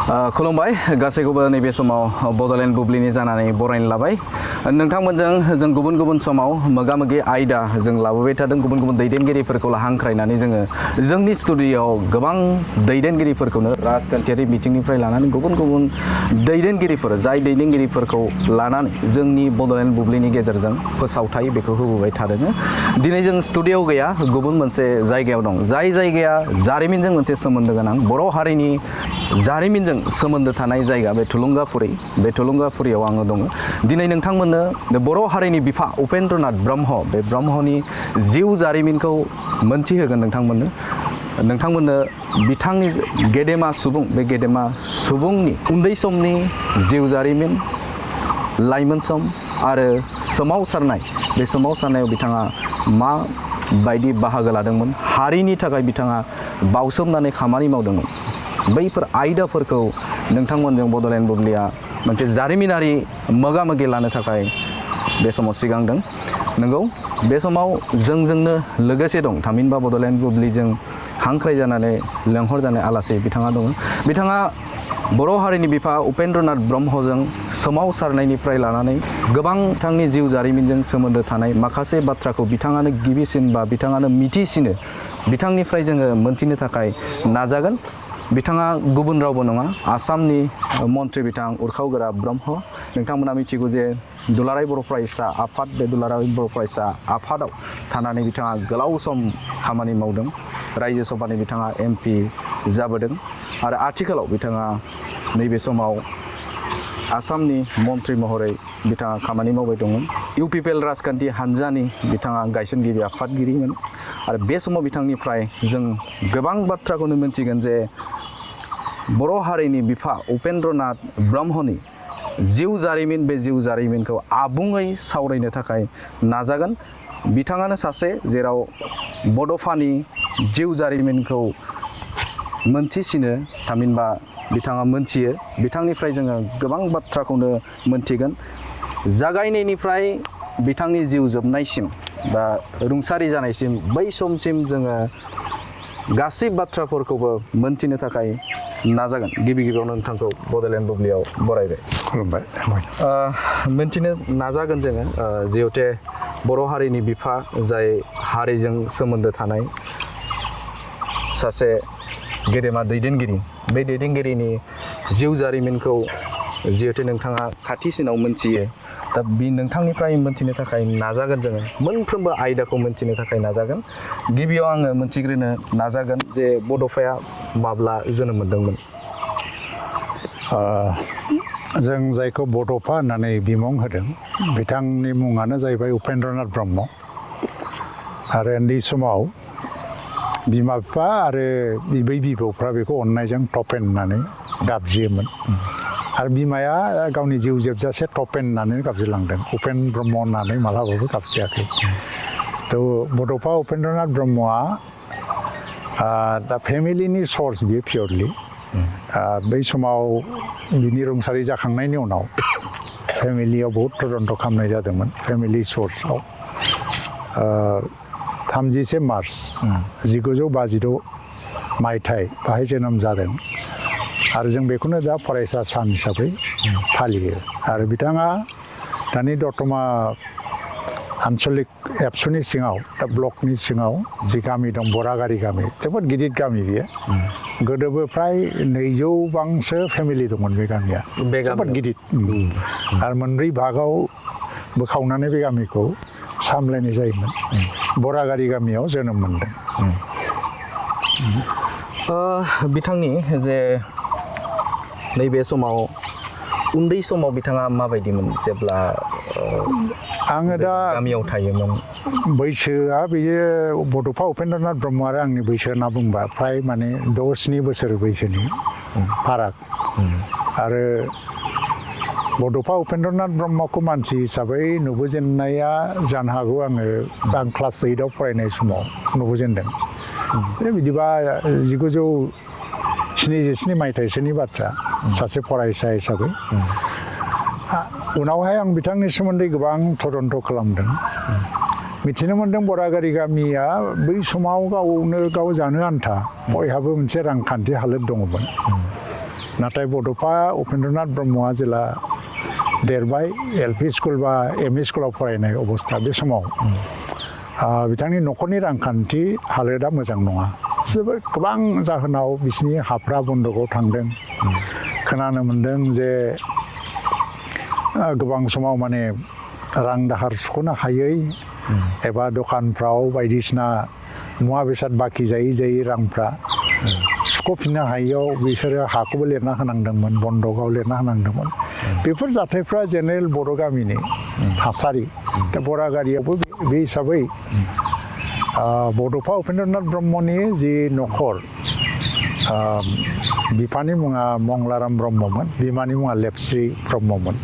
खुलुमबाय गासैखौबो नैबे समाव बड'लेण्ड बुब्लिनि जानानै बरायनो लाबाय नोंथांमोनजों जों गुबुन गुबुन समाव मोगा-मोगि आयदा जों लाबोबाय थादों गुबुन गुबुन दैदेनगिरिफोरखौ हांख्रायनानै जोङो जोंनि स्टुडिय'आव गोबां दैदेनगिरिफोरखौनो राजखान्थियारि बिथिंनिफ्राय लानानै गुबुन गुबुन दैदेनगिरिफोर जाय दैदेनगिरिफोरखौ लानानै जोंनि बड'लेण्ड बुब्लिनि गेजेरजों फोसावथाय बेखौ होबोबाय थादों दिनै जों स्टुडिय'आव गैया गुबुन मोनसे जायगायाव दं जाय जायगाया जारिमिनजों मोनसे सोमोन्दो गोनां बर' हारिनि जारिमिनजों सोमोन्दो थानाय जायगा बे थुलुंगाफुरियाव आङो दङ दिनै नोंथांमोननो बर' हारिनि बिफा उपेन्द्रनाथ ब्रह्म बे ब्रह्मनि जिउ जारिमिनखौ मोनथिहोगोन नोंथांमोननो बिथांनि गेदेमा सुबुं बे गेदेमा सुबुंनि उन्दै समनि जिउ जारिमिन लाइमोन सम आरो सोमावसारनाय बे सोमावसारनायाव बिथाङा मा बायदि बाहागो लादोंमोन हारिनि थाखाय बिथाङा बावसोमनानै खामानि मावदोंमोन बैफोर आयदाफोरखौ नोंथांमोनजों बड'लेण्ड बुब्लिया मोनसे जारिमिनारि मोगा-मोगि लानो थाखाय बे समाव सिगांदों नंगौ बे समाव जोंजोंनो लोगोसे दं थामहिनबा बड'लेण्ड बुब्लिजों हांख्राय जानानै लेंहरजानाय आलासि बिथाङा दङ बिथाङा बर' हारिनि बिफा उपेन्द्रनाथ ब्रह्मजों सोमावसारनायनिफ्राय लानानै गोबां बिथांनि जिउ जारिमिनजों सोमोन्दो थानाय माखासे बाथ्राखौ बिथाङानो गिबिसिन बा बिथाङानो मिथिसिनो बिथांनिफ्राय जोङो मोनथिनो थाखाय नाजागोन बिथाङा गुबुन रावबो नङा आसामनि मन्त्रि बिथां उरखावगोरा ब्रह्म नोंथांमोना मिथिगौ जे दुलाराय बर' फरायसा आफाद बे दुलाराय बर' फरायसा आफादाव थानानै बिथाङा गोलाव सम खामानि मावदों रायजो सभानि बिथाङा MP जाबोदों आरो आथिखालाव बिथाङा नैबे समाव आसामनि मन्त्रि महरै बिथाङा खामानि मावबाय दंमोन UPPL राजखान्थि हान्जानि बिथाङा गायसनगिरि आफादगिरिमोन आरो बे समाव बिथांनिफ्राय जों गोबां बाथ्राखौनो मिन्थिगोन जे बर' हारिनि बिफा उपेन्द्रनाथ ब्रह्मनि जिउ जारिमिन बे जिउ जारिमिनखौ आबुङै सावरायनो थाखाय नाजागोन बिथाङानो सासे जेराव बड'फानि जिउ जारिमिनखौ मोनथिसिनो थामहिनबा बिथाङा मोनथियो बिथांनिफ्राय जोङो गोबां बाथ्राखौनो मोनथिगोन जागायनायनिफ्राय बिथांनि जिउ जोबनायसिम बा रुंसारि जानायसिम बै समसिम जोङो गासै बाथ्राफोरखौबो मोनथिनो थाखाय नाजागोन गिबियावनो नोंथांखौ बड'लेण्ड बुब्लियाव बरायबाय खुलुमबाय मोनथिनो नाजागोन जोङो जिहेथु बर' हारिनि बिफा जाय हारिजों सोमोन्दो थानाय सासे गेदेमा दैदेनगिरि बे दैदेनगिरिनि जिउ जारिमिनखौ जिहेतु नोंथाङा खाथिसिनाव मोनथियो दा बे नोंथांनिफ्राय मोनथिनो थाखाय नाजागोन जोङो मोनफ्रोमबो आयदाखौ मोनथिनो थाखाय नाजागोन गिबियाव आङो मोनथिग्रोनो नाजागोन जे बड'फाया माब्ला जोनोम मोनदोंमोन जों जायखौ बड'फा होननानै बिमुं होदों बिथांनि मुङानो जाहैबाय उपेन्द्रनाथ ब्रह्म आरो उन्दै समाव बिमा बिफा आरो बिबै बिबौफ्रा बेखौ अननायजों टपेन होननानै गाबज्रियोमोन आरो बिमाया गावनि जिउ जोबजासे टपेन होननानै गाबज्रिलांदों उपेन ब्रह्म होननानै मालाबाबो गाबज्रियाखै थ' बड'फा उपेन्द्रनाथ ब्रह्मआ दा फेमिलिनि सर्स बियो पियरलि बै समाव बिनि रुंसारि जाखांनायनि उनाव फेमिलियाव बहुद तदन्त खालामनाय जादोंमोन फेमिलि सर्सआव 31 मार्च 1956 मायथाइ बाहाय जोनोम जादों आरो जों बेखौनो दा फरायसा सान हिसाबै फालियो आरो बिथाङा दानि दतमा आन्चलिक एबसुनि सिङाव दा ब्लकनि सिङाव जि गामि दं बरागारि गामि जोबोद गिदिर गामि बियो गोदोबो फ्राय 200 बांसो फेमिलि दंमोन बे गामिया जोबोद गिदिर आरो मोनब्रै भागाव बोखावनानै बे गामिखौ सामलायनाय जायोमोन बरागारि गामियाव जोनोम मोनदों बिथांनि जे नैबे समाव उन्दै समाव बिथाङा माबायदिमोन जेब्ला आङो दा गामियाव थायोमोन बैसोआ बेयो बड'फा उपेन्द्रनाथ ब्रह्म आरो आंनि बैसो होनना बुंबा फ्राय माने 6-7 बोसोर बैसोनि फाराग आरो बड'फा उपेन्द्रनाथ ब्रह्मखौ मानसि हिसाबै नुबोजेननाया जानो हागौ आं क्लास 8आव फरायनाय समाव नुबोजेनदों बिदिबा 1977 मायथाइसोनि बाथ्रा सासे फरायसा हिसाबै उनावहाय आं बिथांनि सोमोन्दै गोबां तदन्त खालामदों मिथिनो मोन्दों बरागारि गामिया बै समाव गावनो गाव जानो आन्था बयहाबो मोनसे रांखान्थि हालोद दङमोन नाथाय बड'फा उपेन्द्रनाथ ब्रह्मआ जेला देरबाय एलपि स्कुल बा एमइ स्कुलाव फरायनाय अबस्था बे समाव बिथांनि न'खरनि रांखान्थि हालोदा मोजां नङा जोबोद गोबां जाहोनाव बिसिनि हाफ्रा बन्दकआव थांदों खोनानो मोन्दों जे गोबां समाव माने रां दाहार सुख'नो हायै एबा दखानफ्राव बायदिसिना मुवा बेसाद बाखि जायै रांफ्रा सुख'फिननो हायैयाव बिसोरो हाखौबो लिरना होनांदोंमोन बन्दकआव लिरना होनांदोंमोन बेफोर जाथायफ्रा जेनेरेल बर' गामिनि थासारि दा बरागारियावबो बे हिसाबै बड'फा उपेन्द्रनाथ ब्रह्मनि जि न'खर बिफानि मुङा मंलाराम ब्रह्ममोन बिमानि मुङा लेपस्रि ब्रह्ममोन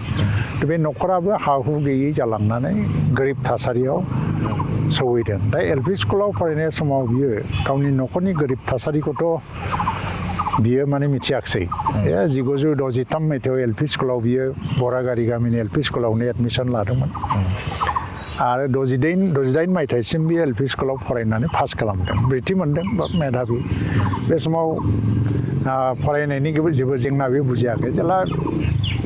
बे न'खराबो हा हु गैयै जालांनानै गोरिब थासारियाव सौहैदों दा एलपि स्कुलाव फरायनाय समाव बियो गावनि न'खरनि गोरिब थासारिखौथ' बियो माने मिथियाखिसै 1963 मायथाइयाव एलपि स्कुलाव बियो बरागारि गामिनि एलपि स्कुलावनो एडमिसन लादोंमोन आरो 68 मायथाइसिम बियो एलपि स्कुलाव फरायनानै पास खालामदों ब्रैथि मोनदों मेधाबि बे समाव फरायनायनि जेबो जेंना बे बुजियाखै जेला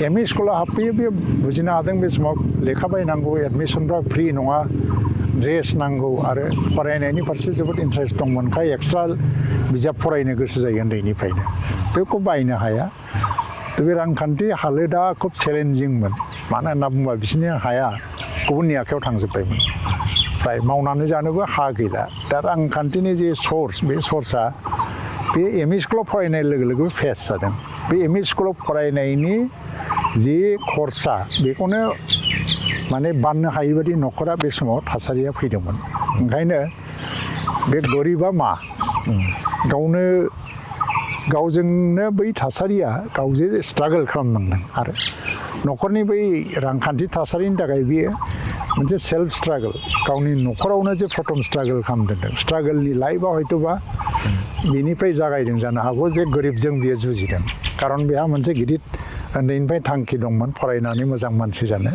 एमइ स्कुलाव हाबफैयो बे बुजिनो हादों बे समाव लेखा बायनांगौ एडमिसनफ्रा फ्रि नङा ड्रेस नांगौ आरो फरायनायनि फारसे जोबोद इन्टारेस्ट दंमोनखाय एक्सट्रा बिजाब फरायनो गोसो जायो उन्दैनिफ्रायनो बेखौ बायनो हाया बे रांखान्थि हालोदा खुब चेलेन्जिंमोन मानो होनना बुङोबा बिसोरनि हाया गुबुननि आखायाव थांजोब्बायमोन फ्राय मावनानै जानोबो हा गैला दा रांखान्थिनि जे सर्स बे सर्सआ बे एमइ स्कुलाव फरायनाय लोगो लोगो फेस जादों बे एमइ स्कुलाव फरायनायनि जि खरसा बेखौनो माने बाननो हायि बायदि न'खरा बे समाव थासारिया फैदोंमोन ओंखायनो बे गरिबा मा गावजोंनो बै थासारिया गावजे स्ट्रागल खालामनांदों आरो न'खरनि बै रांखान्थि थासारिनि थाखाय बियो मोनसे सेल्फ स्ट्रागल गावनि न'खरावनो जे प्रथम स्ट्रागल खालामदों स्ट्रागलनि लाइफआ हयथ'बा बिनिफ्राय जागायदों जानो हागौ जे गोरिबजों बियो जुजिदों खारन बेहा मोनसे गिदिर उन्दैनिफ्राय थांखि दंमोन फरायनानै मोजां मानसि जानो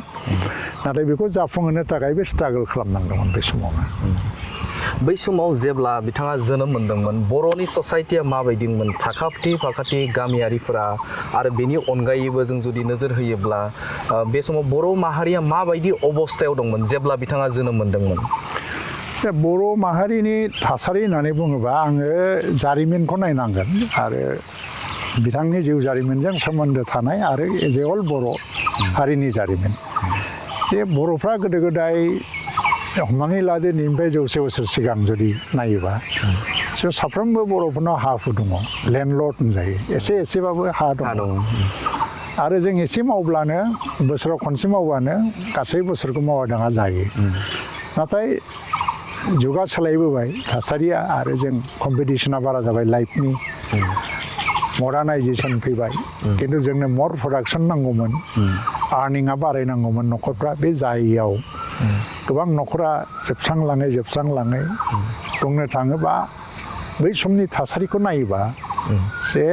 नाथाय बेखौ जाफुंहोनो थाखाय बे स्ट्रागल खालामनांदोंमोन बे समावनो बै समाव जेब्ला बिथाङा जोनोम मोनदोंमोन बर'नि ससाइटिया माबायदिमोन साखाथि फाखाथि गामियारिफोरा आरो बेनि अनगायैबो जों जुदि नोजोर होयोब्ला बे समाव बर' माहारिया माबायदि अबस्थायाव दंमोन जेब्ला बिथाङा जोनोम मोनदोंमोन बर' माहारिनि थासारि होननानै बुङोबा आङो जारिमिनखौ नायनांगोन आरो बिथांनि जिउ जारिमिनजों सोमोन्दो थानाय आरो एज ए अल बर' हारिनि जारिमिन जे बर'फ्रा गोदो गोदाय हमनानै लादो दिनैनिफ्राय 100 बोसोर सिगां जुदि नायोबा जों साफ्रोमबो बर'फोरनाव हा हु दङ लेन्डलर्ड होनजायो एसेबाबो हा दङ आरो जों एसे मावब्लानो बोसोराव खनसे मावबानो गासै बोसोरखौ मावा दाङा जायो नाथाय जुगा सोलायबोबाय थासारिया आरो जों कम्पिटिसना बारा जाबाय लाइफनि मडार्नाइजेसन फैबाय खिन्थु जोंनो मर प्रडाक्सन नांगौमोन आर्निंआ बारायनांगौमोन न'खरफ्रा बे जायैयाव गोबां न'खरा जोबस्रांलाङै बुंनो थाङोबा बै समनि थासारिखौ नायोबा जे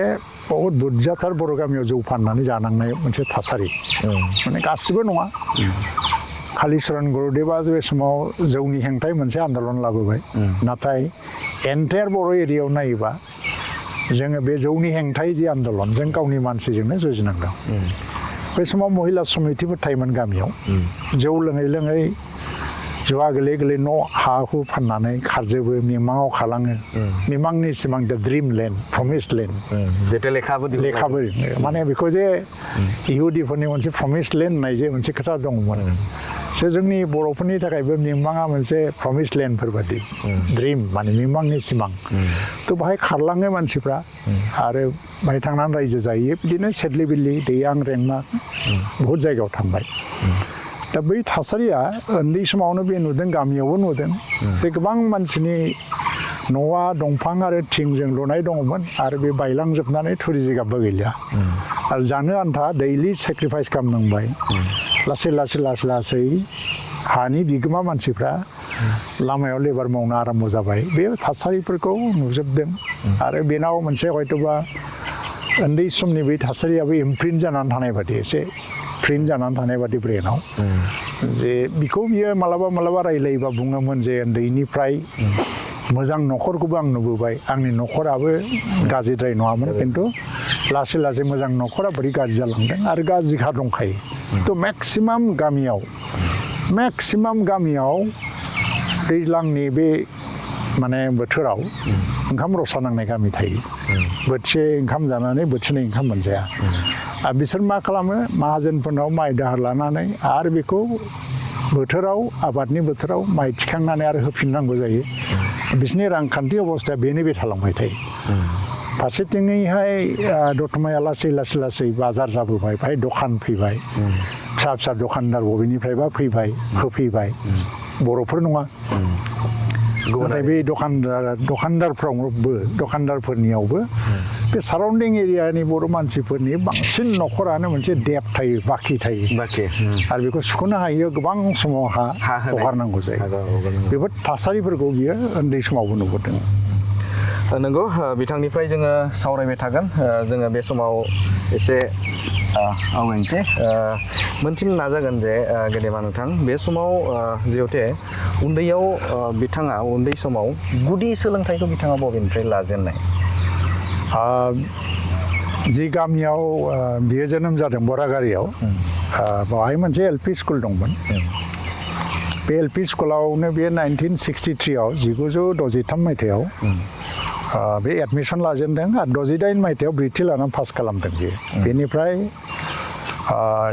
बहुद बुरजाथार बर' गामियाव जौ फाननानै जानांनाय मोनसे थासारि माने गासिबो नङा कालिचरन गुरुदेबा बे समाव जौनि हेंथायै मोनसे आन्दलन लाबोबाय नाथाय एन्टायार बर' एरियायाव नायोबा जोङो बे जौनि हेंथायै जि आन्दलन जों गावनि मानसिजोंनो जुजिनांदों बे समाव महिला समितिफोर थायोमोन गामियाव जौ लोङै जुवा गेले न' हा हु फाननानै खारजोबो मिमाङाव खालाङो मिमांनि सिमां दा ड्रिम लेन्ड प्रमिस लेन्ड जेथे लेखाबो माने बेखौ जे इहुदिफोरनि मोनसे प्रमिस लेन्ड होननाय जे मोनसे खोथा दङमोन जे जोंनि बर'फोरनि थाखायबो मिमाङा मोनसे प्रमिस लेन्डफोर बादि ड्रिम माने मिमांनि सिमां थ' बाहाय खारलाङो मानसिफ्रा आरो बाहाय थांनानै रायजो जायो बिदिनो सेदलि बिल्लि दैयां रेंमा बहुद जायगायाव थांबाय दा बै थासारिया उन्दै समावनो बे नुदों गामियावबो नुदों जे गोबां मानसिनि न'आ दंफां आरो थिंजों लुनाय दङमोन आरो बे बायलांजोबनानै थुरि जिगाबबो गैलिया आरो जानो आन्था दैलि सेक्रिफाइस खालामनांबाय लासै हानि बिगोमा मानसिफ्रा लामायाव लेबार मावनो आराम्भ जाबाय बे थासारिफोरखौ नुजोबदों आरो बेनाव मोनसे हयथ'बा उन्दै समनि बै थासारियाबो इमप्रिन्ट जानानै थानाय बादि एसे प्रिन्ट जानानै थानाय बादि ब्रेनाव जे बिखौ बियो मालाबा रायलायोबा बुङोमोन जे उन्दैनिफ्राय मोजां न'खरखौबो आं नुबोबाय आंनि न'खराबो गाज्रिद्राय नङामोन खिन्थु लासै लासै मोजां न'खरा बोरै गाज्रि जालांदों आरो गाज्रिखा दंखायो थ' मेक्सिमाम गामियाव दैज्लांनि बे माने बोथोराव ओंखाम रसा नांनाय गामि थायो बोथिसे ओंखाम जानानै बोथिनै ओंखाम मोनजाया आरो बिसोर मा खालामो माहाजोनफोरनाव माइ दाहार लानानै आरो बेखौ बोथोराव आबादनि बोथोराव माइ थिखांनानै आरो होफिननांगौ जायो बिसोरनि रांखान्थि अबस्थाया बेनो थालांबाय थायो फारसेथिङैहाय दतमाया लासै बाजार जाबोबाय बाहाय दखान फैबाय फिसा दखानदार बबेनिफ्रायबा होफैबाय बर'फोर नङा नाथाय बे दखानदारफोरनियावबो बे साराउन्डिं एरियानि बर' मानसिफोरनि बांसिन न'खरानो मोनसे देब थायो बाखि थायो आरो बेखौ सुख'नो हायो गोबां समाव हा हगारनांगौ जायो बेफोर थासारिफोरखौ बियो उन्दै समावबो नुबोदों नंगौ बिथांनिफ्राय जोङो सावरायबाय थागोन जोङो बे समाव एसे आवगायनोसै मोनथिनो नाजागोन जे गेदेमा नोंथां बे समाव जिहेते उन्दैयाव बिथाङा उन्दै समाव गुदि सोलोंथाइखौ बिथाङा बबेनिफ्राय लाजेननाय जि गामियाव बियो जोनोम जादों बरागारियाव बेवहाय मोनसे एलपि स्कुल दंमोन बे एलपि स्कुलावनो बेयो 1963आव 1963 मायथाइयाव बे एडमिसन लाजेनदों आरो 68 मायथाइयाव बृति लानानै पास खालामदों बियो बेनिफ्राय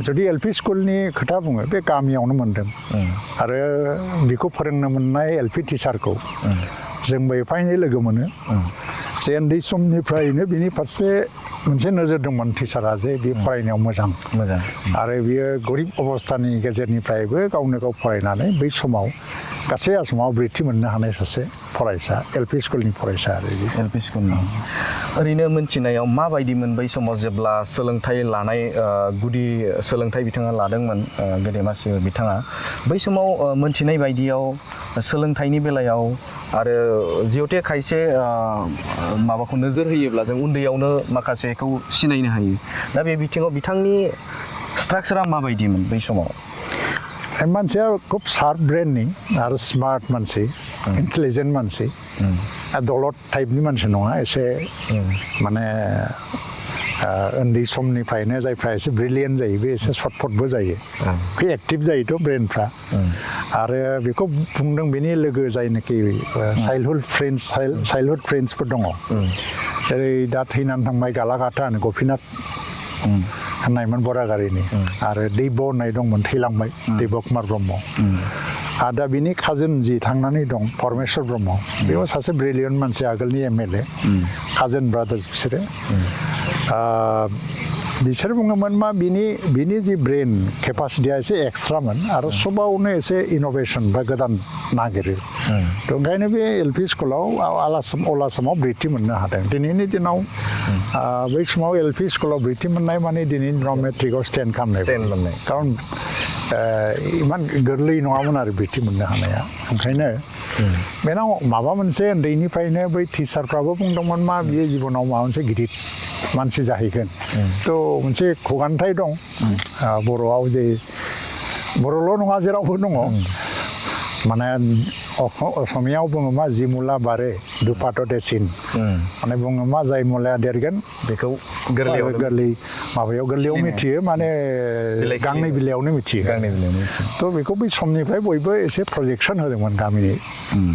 जुदि एलपि स्कुलनि खोथा बुङो बे गामियावनो मोनदों आरो बेखौ फोरोंनो मोननाय एलपि टिचारखौ जोंबो एफा एनै लोगो मोनो जे उन्दै समनिफ्रायनो बिनि फारसे मोनसे नोजोर दंमोन टिचारा जे बे फरायनायाव मोजां आरो बियो गरिब अबस्थानि गेजेरनिफ्रायबो गावनो गाव फरायनानै बै समाव गासै आसामाव बृति मोननो हानाय सासे फरायसा एलपि स्कुलनि फरायसा आरो एलपि स्कुलनि ओरैनो मोनथिनायाव माबायदिमोन बै समाव जेब्ला सोलोंथाइ लानाय गुदि सोलोंथाइ बिथाङा लादोंमोन गेदेमासि बिथाङा बै समाव मोनथिनाय बायदियाव सोलोंथाइनि बेलायाव आरो जिहेते खायसे माबाखौ नोजोर होयोब्ला जों उन्दैयावनो माखासेखौ सिनायनो हायो दा बे बिथिङाव बिथांनि स्ट्राक्चारा माबायदिमोन बै समाव मानसिया खुब शार्प ब्रेननि आरो स्मार्ट मानसि इन्टेलिजेन्ट मानसि दलद टाइपनि मानसि नङा एसे माने उन्दै समनिफ्रायनो जायफ्रा एसे ब्रिलियेन्ट जायो बे एसे सर्टफटबो जायो बे एक्टिभ जायोथ' ब्रेनफ्रा आरो बेखौ बुंदों बेनि लोगो जायनाखि चाइल्डहुड फ्रेन्ड्सफोर दङ जेरै दा थैनानै थांबाय गालागाथा होनो गपिनाथ होननायमोन बरागारिनि आरो दैब होननाय दंमोन थैलांबाय दैब कुमार ब्रह्म आरो दा बिनि काजिन जि थांनानै दं परमेश्वर ब्रह्म बेयाव सासे ब्रिलियन्ट मानसि आगोलनि एमएलए काजिन ब्रादार्स बिसोर बुङोमोन मा बिनि जि ब्रेन केपासिटिया एसे एक्सट्रामोन आरो सबावनो एसे इन'भेसन बा गोदान नागिरो थ' ओंखायनो बे एलपि स्कुलाव अल आसामाव बृति मोननो हादों दिनैनि दिनाव बै समाव एलपि स्कुलाव बृति मोननाय माने दिनैनि दिनाव मेट्रिकआव स्टेन्ड खालामनाय खारन इमान गोरलै नङामोन आरो बृति मोननो हानाया ओंखायनो बेनाव माबा मोनसे उन्दैनिफ्रायनो बै टिचारफ्राबो बुंदोंमोन मा बियो जिबनाव माबा मोनसे गिदिर मानसि जाहैगोन थ' मोनसे खुगान्थाय दं बर'आव जे बर'ल' नङा जेरावबो दङ माने असमियाव बुङो मा जि मुला बारे दुफाथ' देसिन माने बुङो मा जाय मुलाया देरगोन बेखौ गोरलैयाव मिथियो माने गांनै बिलाइयावनो मिथियो थ' बेखौ बै समनिफ्राय बयबो एसे प्रजेक्सन होदोंमोन गामिनि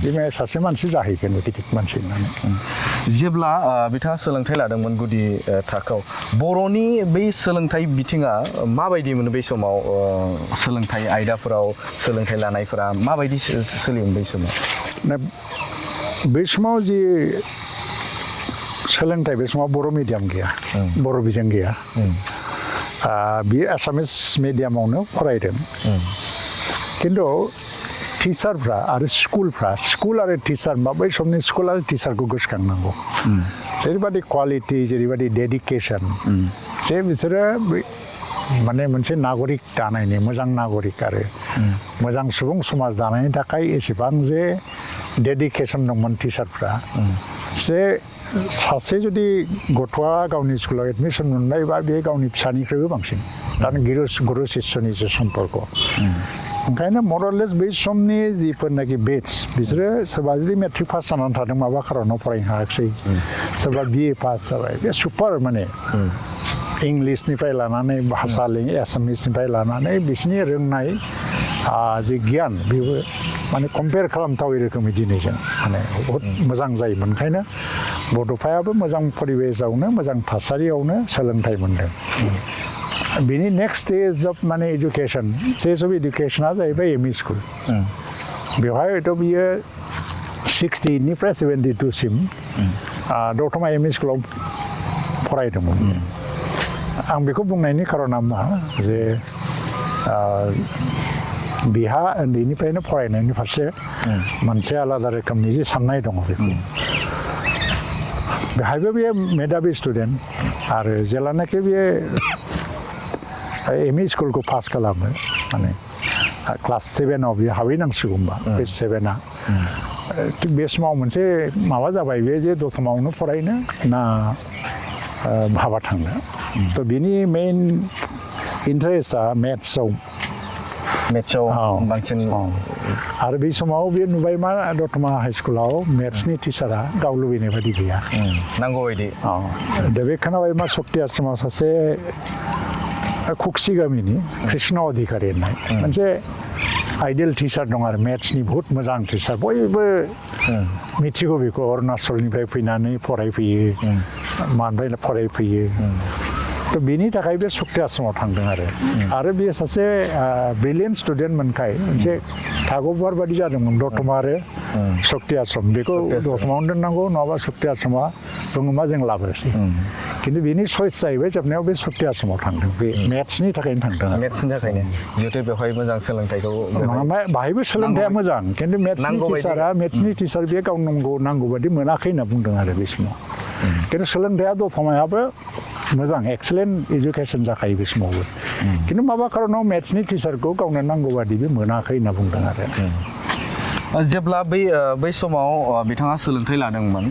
बे सासे मानसि जाहैगोन गिदिर मानसि होननानै जेब्ला बिथाङा सोलोंथाइ लादोंमोन गुदि थाखोआव बर'नि बै सोलोंथाइ बिथिङा माबायदिमोन बै समाव सोलोंथाइ आयदाफोराव सोलोंथाइ लानायफोरा माबायदि सोलियोमोन बै समाव बै समाव जि सोलोंथाइ बे समाव बर' मिडियाम गैया बर' बिजों गैया बियो एसामिस मिडियामावनो फरायदों खिन्थु टिचारफ्रा आरो स्कुल आरो टिचार बा बै समनि स्कुल आरो टिचारखौ गोसोखांनांगौ जेरैबायदि कुवालिटि जेरैबायदि डेडिकेसन जे बिसोरो माने मोनसे नागरिक दानायनि मोजां नागरिक आरो मोजां सुबुं समाज दानायनि थाखाय एसेबां जे डेडिकेसन दंमोन टिचारफ्रा जे सासे जुदि गथ'आ गावनि स्कुलाव एडमिसन मोनबायबा बे गावनि फिसानिख्रुइबो बांसिन दानो गुरु शिष्यनि जे सम्पर्क ओंखायनो मरलेस बै समनि जिफोरनाखि बेट्स बिसोरो सोरबा जुदि मेट्रिक पास जानानै थादों माबा खारनाव फरायनो हायाखिसै सोरबा बिए पास जाबाय बे सुपार माने इंलिसनिफ्राय लानानै भाषा एसामिसनिफ्राय लानानै बिसोरनि रोंनाय जे गियान बेबो माने कम्पेयार खालामथावै रोखोमै दिनै जों माने बहुद मोजां जायोमोन ओंखायनो बड'फायाबो मोजां परिबेसावनो मोजां थासारियावनो सोलोंथाइ मोनदों बिनि नेक्स्ट स्टेज अफ माने एडुकेसन स्टेज अफ एडुकेसना जाहैबाय एम इ स्कुल बेवहाय हयथ' बियो 68निफ्राय 72 सिम दतमा एम इ स्कुलाव फरायदोंमोन आं बेखौ बुंनायनि खारना मा जे बिहा उन्दैनिफ्रायनो फरायनायनि फारसे मोनसे आलादा रोखोमनि जे साननाय दङ बेखौ बेहायबो बे मेधाबि स्टुडेन्ट आरो जेलानाखि बे एम इ स्कुलखौ पास खालामो माने क्लास 7आव बियो हाबहैनांसिगौबा बे 7आ थिग बे समाव मोनसे माबा जाबाय बे जे दतमायावनो फरायनो ना भाबा थांनो थ' बिनि मेइन इन्टारेस्टआ मेथ्सआव बांसिन आरो बे समाव बे नुबाय मा दतमा हाइ स्कुलाव मेथ्सनि टिचारा गाव लुबैनाय बायदि गैया नांगौ बायदि दा बे खोनाबाय मा सक्ति आश्रमाव सासे कुक्सि गामिनि कृष्ण अधिकारी होननाय मोनसे आइडियल टिचार दं आरो मेथ्सनि बहुत मोजां टिचार बयबो मिथिगौ बेखौ अरुणाचलनिफ्राय फैनानै फरायफैयो मानिफ्राय फरायफैयो थ' बेनि थाखाय बे सक्ति आश्रमाव थांदों आरो बेयो सासे ब्रिलियेन्ट स्टुडेन्ट मोनखाय मोनसे थागोबार बादि जादोंमोन दतमा आरो सक्ति आश्रम बेखौ दतमायावनो दोननांगौ नङाबा सक्ति आश्रमा दङमा जों लाबोसै खिन्थु बेनि चइस जाहैबाय जोबनायाव बे सक्ति आश्रमाव थांदों बे मेथ्सनि थाखायनो थांदों मेथ्सनि थाखायनो जिहेतु बेवहाय मोजां सोलोंथाइखौ बाहायबो सोलोंथाइया मोजां खिन्थु मेथ्सनि टिचार बे गाव नांगौ बादि मोनाखै होनना बुंदों आरो बे समाव खिन्थु सोलोंथाइया दतमायाबो मोजां एक्सेलेन्ट एजुकेसन जाखायो बे समावबो खिन्थु माबा खारनाव मेथ्सनि टिचारखौ गावनो नांगौ बादि बे मोनाखै होनना बुंदों आरो जेब्ला बै समाव बिथाङा सोलोंथाइ लादोंमोन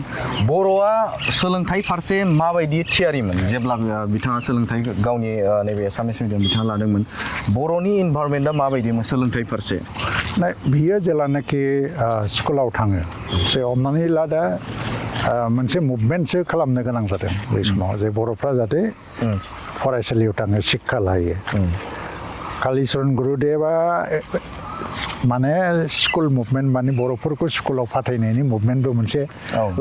बर'आ सोलोंथाइ फारसे माबायदि थियारिमोन जेब्ला बिथाङा सोलोंथाइ गावनि नैबे एसामिस मिडियाम बिथाङा लादोंमोन बर'नि इनभारमेन्टआ माबायदिमोन सोलोंथाइ फारसे बियो जेलानाखि स्कुलाव थाङो जे हमनानै ला दा मोनसे मुभमेन्टसो खालामनो गोनां जादों बै समाव जे बर'फ्रा जाहाथे फरायसालियाव थाङो शिक्षा लायो कालिचरन गुरुदेवा माने स्कुल मुभमेन्ट माने बर'फोरखौ स्कुलाव फाथायनायनि मुभमेन्टबो मोनसे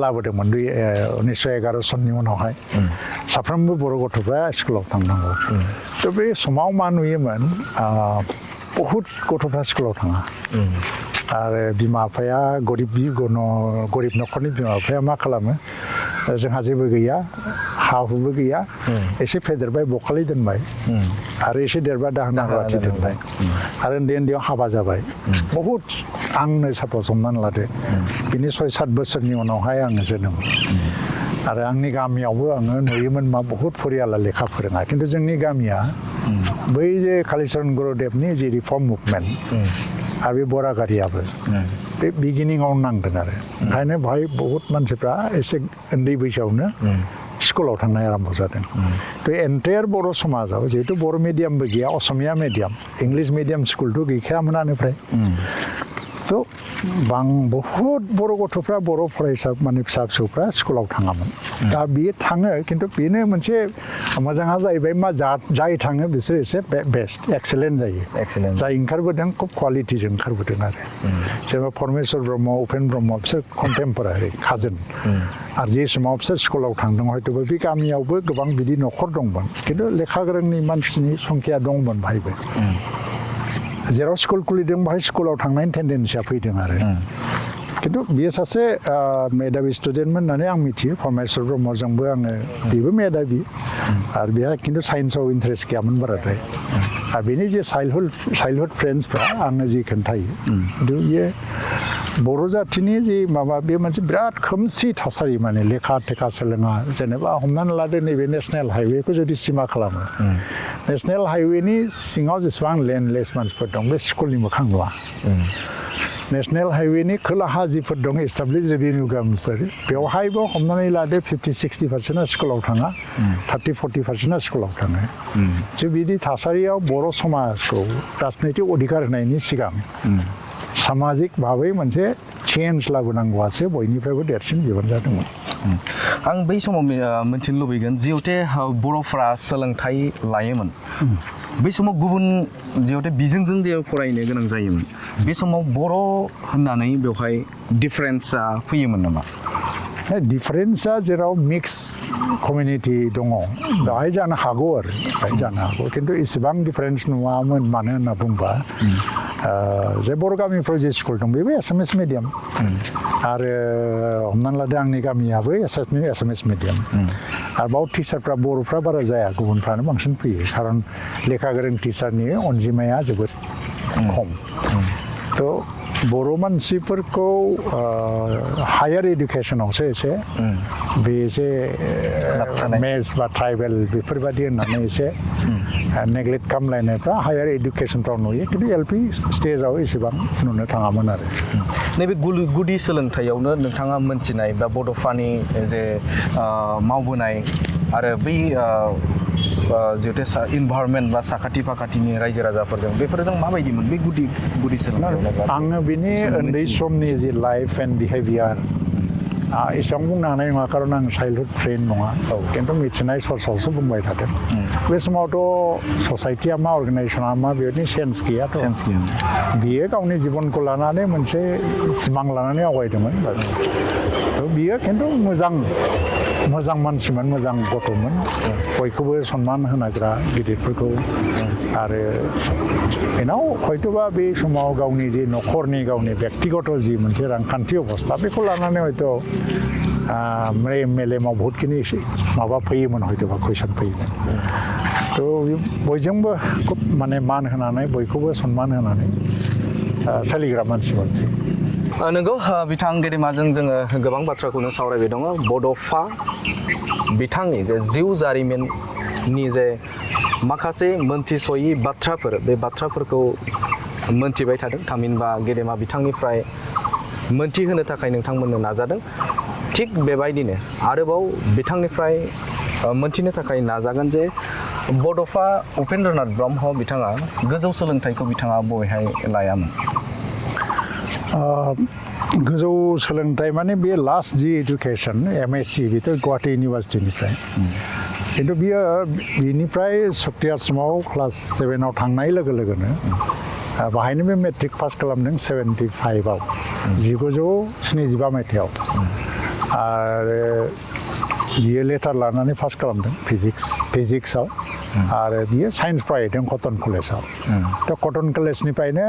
लाबोदोंमोन 1911 सननि उनावहाय साफ्रोमबो बर' गथ'फ्रा स्कुलाव थांनांगौ थ' बे समाव मा नुयोमोन बहुद गथ'फ्रा स्कुलाव थाङा आरो बिमा बिफाया गरिब न'खरनि बिमा बिफाया मा खालामो जोंहा जेबो गैया हा हुबो गैया एसे फेदेरबाय बखालि दोनबाय आरो एसे देरबा दाहोना रुवाथि दोनबाय आरो उन्दैयाव हाबा जाबाय बहुद आंनो सापज हमनानै लादो बिनि 6-7 बोसोरनि उनावहाय आङो जोनोम आरो आंनि गामियावबो आङो नुयोमोन मा बहुद फरियाला लेखा फोरोङा खिन्थु जोंनि गामिया बै जे कालिचरन गुरुदेबनि जे रिफर्म मुभमेन्ट आरो बे बरागारियाबो बे बिगिनिङाव नांदों आरो ओंखायनो बेहाय बहुद मानसिफ्रा एसे उन्दै बैसोआवनो स्कुलाव थांनाय आरम्भ जादों थ' एन्टायार बर' समाजाव जिहेतु बर' मिडियामबो गैया असमिया मिडियाम इंलिस मिडियाम स्कुलथ' गैखायामोनानो फ्राय थ' बहुद बर' गथ'फ्रा बर' फरायसा माने फिसा फिसौफ्रा स्कुलाव थाङामोन दा बियो थाङो खिन्थु बेनो मोनसे मोजाङा जाहैबाय मा जाय थाङो बिसोर एसे बेस्ट एक्सेलेन्ट जायो जाय ओंखारबोदों खुब कुवालिटिजों ओंखारबोदों आरो जेनेबा परमेश्वर ब्रह्म उपेन ब्रह्म बिसोर कन्टेम्परारि काजोन आरो जे समाव बिसोर स्कुलाव थांदों हयथ'बा बे गामियावबो गोबां बिदि न'खर दंमोन खिन्थु लेखा गोरोंनि मानसिनि संख्या दंमोन बाहायबो जेराव स्कुल खुलिदों बाहाय स्कुलाव थांनायनि टेन्डेन्सिया फैदों आरो खिन्थु बियो सासे मेधाबि स्टुडेन्टमोन होननानै आं मिथियो परमेश्वर ब्रह्मजोंबो आङो बेबो मेधाबि आरो बेहा खिन्थु साइन्सआव इन्टारेस्ट गैयामोन बाराद्राय आरो बेनि जे चाइल्डहुड फ्रेन्ड्सफ्रा आंनो जि खोन्थायो खिन्थु बियो बर' जाथिनि जि माबा बे मोनसे बिराद खोमसि थासारि माने लेखा थेखा सोलोङा जेनेबा हमनानै लादो नैबे नेसनेल हाइवेखौ जुदि सिमा खालामो नेसनेल हाइवेनि सिङाव जेसेबां लेन्डलेस मानसिफोर दं बे स्कुलनि मोखां नुवा नेशनेल हाइवेनि खोलाहा जिफोर दं एस्टाब्लिश रेभिनिउ गामिफोर बेवहायबो हमनानै लादो 50-60% स्कुलाव थाङा 30-40% स्कुलाव थाङो जों बिदि थासारियाव बर' समाजखौ राजनैतिक अधिकार होनायनि सिगां सामाजिक भाबै मोनसे चेन्ज लाबोनांगौआसो बयनिफ्रायबो देरसिन बिबान जादोंमोन आं बै समाव मिथिनो लुबैगोन जिहेते बर'फ्रा सोलोंथाइ लायोमोन बै समाव गुबुन जिहेते बिजोंजों जे फरायनो गोनां जायोमोन बे समाव बर' होननानै बेवहाय डिफारेन्सआ फैयोमोन नामा डिफारेन्सआ जेराव मिक्स कमिउनिटि दङ बेवहाय जानो हागौ आरो बेवहाय जानो हागौ खिन्थु इसेबां डिफारेन्स नुवामोन मानो होनना बुंबा जे बर' गामिफ्राव जे स्कुल दं बेबो एसामिस मिडियाम आरो हमनानै लादो आंनि गामियाबो एसामिस मिडियाम आरो बाव टिचारफ्रा बर'फ्रा बारा जाया गुबुनफ्रानो बांसिन फैयो खारन लेखा गोरों टिचारनि अनजिमाया जोबोद खम थ' बर' मानसिफोरखौ हायार इडुकेसनावसो एसे बे एसे मेथ्स बा ट्राइबेल बेफोरबायदि होननानै एसे नेग्लेक्ट खालामलायनायफ्रा हायार इडुकेसनफ्राव नुयो खिन्थु एलपि स्टेजाव एसेबां नुनो थाङामोन आरो नैबे गुदि सोलोंथाइयावनो नोंथाङा मोनथिनाय बा बड'फानि जे मावबोनाय आरो बै जिहेतु इनभाइरनमेन्ट बा साखाथि फाखाथिनि रायजो राजाफोरजों बेफोरजों माबायदिमोन बे गुदि सोलोंथाइयाव आङो बिनि उन्दै समनि जि लाइफ एन्ड बिहेभियार एसेबां बुंनो हानाय नङा खारन आं चाइल्डहुड फ्रेन्ड नङा खिन्थु मिथिनाय सर्सआवसो बुंबाय थादों बे समावथ' ससाइटिया मा अर्गानाइजेसना मा बेनि सेन्स गैयाथ' बियो गावनि जिबनखौ लानानै मोनसे सिमां लानानै आवगायदोंमोन बास थ' बियो खिन्थु मोजां मानसिमोन मोजां गथ'मोन बयखौबो सनमान होनाग्रा गिदिरफोरखौ आरो बेनाव हयथ'बा बे समाव गावनि जे न'खरनि गावनि बेक्तिगत जि मोनसे रांखान्थि अबस्था बेखौ लानानै हयथ' मेलेमाव बहुतखिनि माबा फैयोमोन हयथ'बा कुइसन फैयोमोन थ' बयजोंबो खुब माने मान होनानै बयखौबो सनमान होनानै सोलिग्रा मानसिमोन नंगौ बिथां गेदेमाजों जोङो गोबां बाथ्राखौनो सावरायबाय दङ बड'फा बिथांनि जे जिउ जारिमिननि जे माखासे मोनथिस'यि बाथ्राफोर बे बाथ्राफोरखौ मोनथिबाय थादों थामहिनबा गेदेमा बिथांनिफ्राय मोनथिहोनो थाखाय नोंथांमोननो नाजादों थिग बेबायदिनो आरोबाव बिथांनिफ्राय मोनथिनो थाखाय नाजागोन जे बड'फा उपेन्द्रनाथ ब्रह्म बिथाङा गोजौ सोलोंथाइखौ बिथाङा बबेहाय लायामोन गोजौ सोलोंथाइ माने बे लास्ट जि इडुकेसन MSc बेथ' गुवाहाटि इउनिभार्सिटिनिफ्राय खिन्थु बियो बिनिफ्राय सक्ति आश्रमाव क्लास 7आव थांनाय लोगो लोगोनो बाहायनो बे मेट्रिक पास खालामदों 75आव 1975 मायथाइयाव आरो बियो लेटार लानानै पास खालामदों फिजिक्सआव आरो बियो साइन्स फरायदों कटन कलेजाव दा कटन कलेजनिफ्रायनो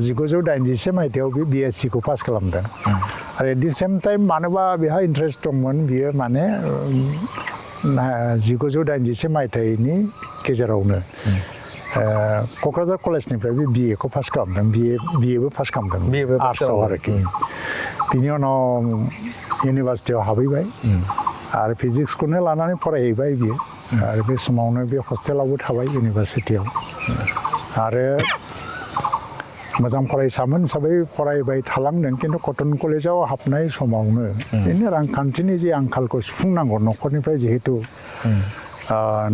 1986 मायथाइयाव बे BSc खौ पास खालामदों आरो एट दि सेम टाइम मानोबा बेहा इन्ट्रेस्ट दंमोन बियो माने 1986 मायथाइनि गेजेरावनो क'क्राझार कलेजनिफ्राय बे BA खौ पास खालामदों BAबो पास खालामदों आर्ट्सआव आरोखि बिनि उनाव इउनिभार्सिटियाव हाबहैबाय आरो फिजिक्सखौनो लानानै फरायहैबाय बियो आरो बे समावनो बे हस्टेलावबो थाबाय इउनिभार्सिटियाव आरो मोजां फरायसामोन हिसाबै फरायबाय थालांदों खिन्थु कटन कलेजाव हाबनाय समावनो बिदिनो रांखान्थिनि जे आंखालखौ सुफुंनांगौ न'खरनिफ्राय जिहेतु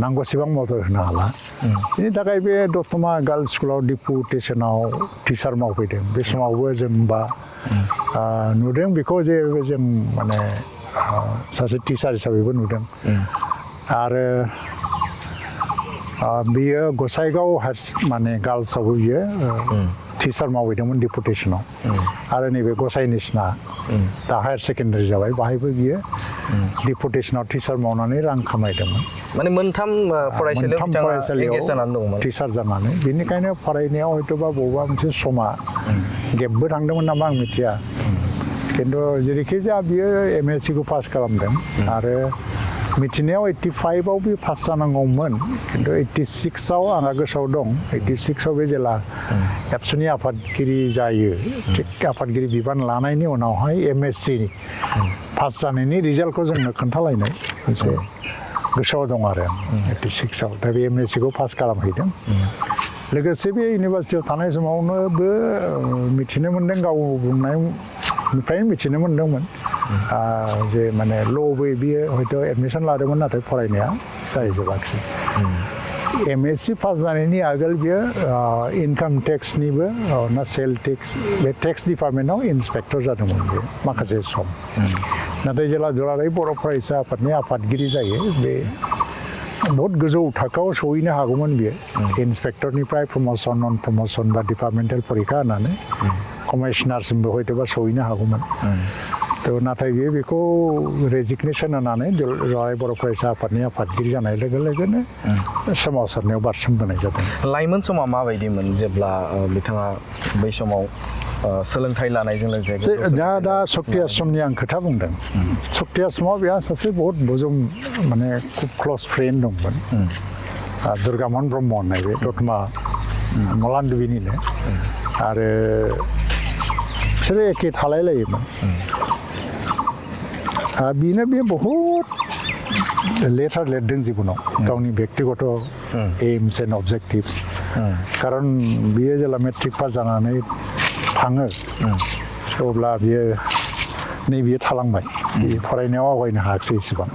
नांगौसेबां मदद होनो हाला बिनि थाखाय बे दतमा गार्लस स्कुलाव डिपुटेसनाव टिचार मावफैदों बे समावबो जों बा नुदों बेखौ जे जों माने सासे टिचार हिसाबैबो नुदों आरो बियो गसाइगाव माने गार्लसआवबो बियो टिचार मावहैदोंमोन डिपुटेसनाव आरो नैबे गसाइनिसिना दा हायार सेकेन्डारि जाबाय बाहायबो बियो डिपुटेसनाव टिचार मावनानै रां खामायदोंमोन माने मोनथाम फरायसालियाव टिचार जानानै बेनिखायनो फरायनायाव हयथ'बा बबेबा मोनसे समा गेपबो थांदोंमोन नामा आं मिथिया खिन्थु जेरैखि जाया बियो MSc खौ पास खालामदों आरो मिथिनायाव 85आव बे पास जानांगौमोन खिन्थु 86आव आंहा गोसोआव दं 86आव बे जेला एबसुनि आफादगिरि जायो थिग आफादगिरि बिबान लानायनि उनावहाय MSc पास जानायनि रिजाल्टखौ जोंनो खोन्थालायनाय मोनसे गोसोआव दं आरो 86आव दा बे MSc खौ पास खालामहैदों लोगोसे बे इउनिभार्सिटियाव थानाय समावनोबो मिथिनो मोन्दों गाव बुंनायनिफ्राय मिथिनो मोन्दोंमोन जे माने ल'बो बियो हयथ' एडमिसन लादोंमोन नाथाय फरायनाया जाहैजोबाखिसै एमएससी पास जानायनि आगोल बियो इनकाम टेक्सनिबो ना सेल टेक्स बे टेक्स डिपार्टमेन्टआव इन्सपेक्टर जादोंमोन बियो माखासे सम नाथाय जेला दुलाराय बर' फरायसा आफादनि आफादगिरि जायो बे बहुत गोजौ थाखोआव सहैनो हागौमोन बियो इन्सपेक्टरनिफ्राय प्रम'सन नन प्रम'सन बा डिपार्टमेन्टेल परिखा होनानै कमिशनारसिमबो हयथ'बा सहैनो हागौमोन थ' नाथाय बियो बेखौ रेजिगनेसन होनानै दुलाराय बर' फरायसा आफादनि आफादगिरि जानाय लोगो लोगोनो सोमावसारनायाव बारसोमबोनाय जादों लाइमोन समा माबायदिमोन जेब्ला बिथाङा बै समाव सोलोंथाइ लानायजों लोगोसे दा सक्ति आश्रमनि आं खोथा बुंदों सक्ति आश्रमाव बेहा सासे बहुत मोजां माने खुब क्ल'ज फ्रेन्ड दंमोन दुर्गामन ब्रह्म होननाय बे दतमा मलानदुबिनिनो आरो बिसोरो एखे थालाय लायोमोन बिनो बे बहुत लेटार लिरदों जिबनाव गावनि बेक्तिगत एम्स एन्ड अबजेक्टिभ्स खारन बियो जेला मेट्रिक पास जानानै थाङो अब्ला बियो नैबेयो थालांबाय फरायनायाव आवगायनो हायाखिसै इसेबां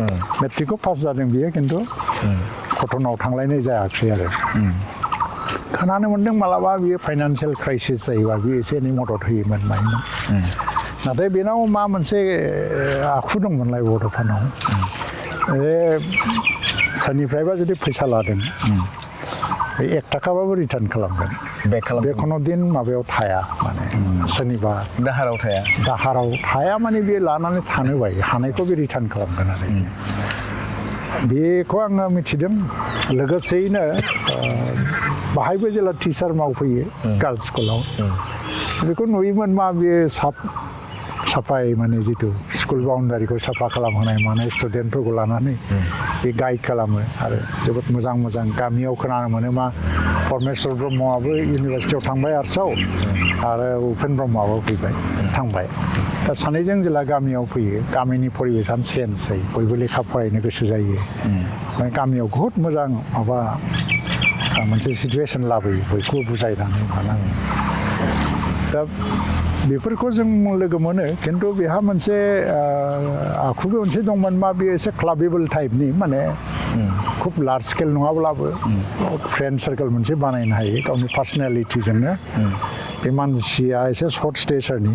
मेट्रिकखौ पास जादों बियो खिन्थु कटनाव थांलायनाय जायाखिसै आरो खोनानो मोन्दों मालाबा बियो फाइनान्सियेल क्राइसिस जायोबा बियो एसे एनै मदद होयोमोन मायोमोन नाथाय बेनाव मा मोनसे आखु दंमोनलाय बड'फानाव सोरनिफ्रायबा जुदि फैसा लादों 1 थाखाबाबो रिटार्न खालामगोन बे खुनु दिन माबायाव थाया माने सोरनिबा दाहाराव थाया माने बे लानानै थानो बायो हानायखौ बे रिटार्न खालामगोन आरो बेखौ आङो मिथिदों लोगोसेयैनो बाहायबो जेला टिचार मावफैयो गार्लस स्कुलाव बेखौ नुयोमोन मा बेयो साफाय माने जितु स्कुल बाउन्डारिखौ साफा खालामहोनाय मानाय स्टुडेन्टफोरखौ लानानै बे गाइड खालामो आरो जोबोद मोजां मोजां गामियाव खोनानो मोनो मा परमेश्वर ब्रह्मआबो इउनिभार्सिटियाव थांबाय आर्ट्सआव आरो उपेन ब्रह्मआबो थांबाय दा सानैजों जेला गामियाव फैयो गामिनि परिबेसानो चेन्ज जायो बयबो लेखा फरायनो गोसो जायो माने गामियाव बहुद मोजां माबा मोनसे सिटुवेसन लाबोयो बयखौबो बुजायनानै मानानै दा बेफोरखौ जों लोगो मोनो खिन्थु बेहा मोनसे आखुबो मोनसे दंमोन मा बेयो एसे क्लाबेबल टाइपनि माने खुब लार्ज स्केल नङाब्लाबो फ्रेन्ड सार्केल मोनसे बानायनो हायो गावनि पार्सनेलिटिजोंनो बे मानसिया एसे सर्ट स्टेचारनि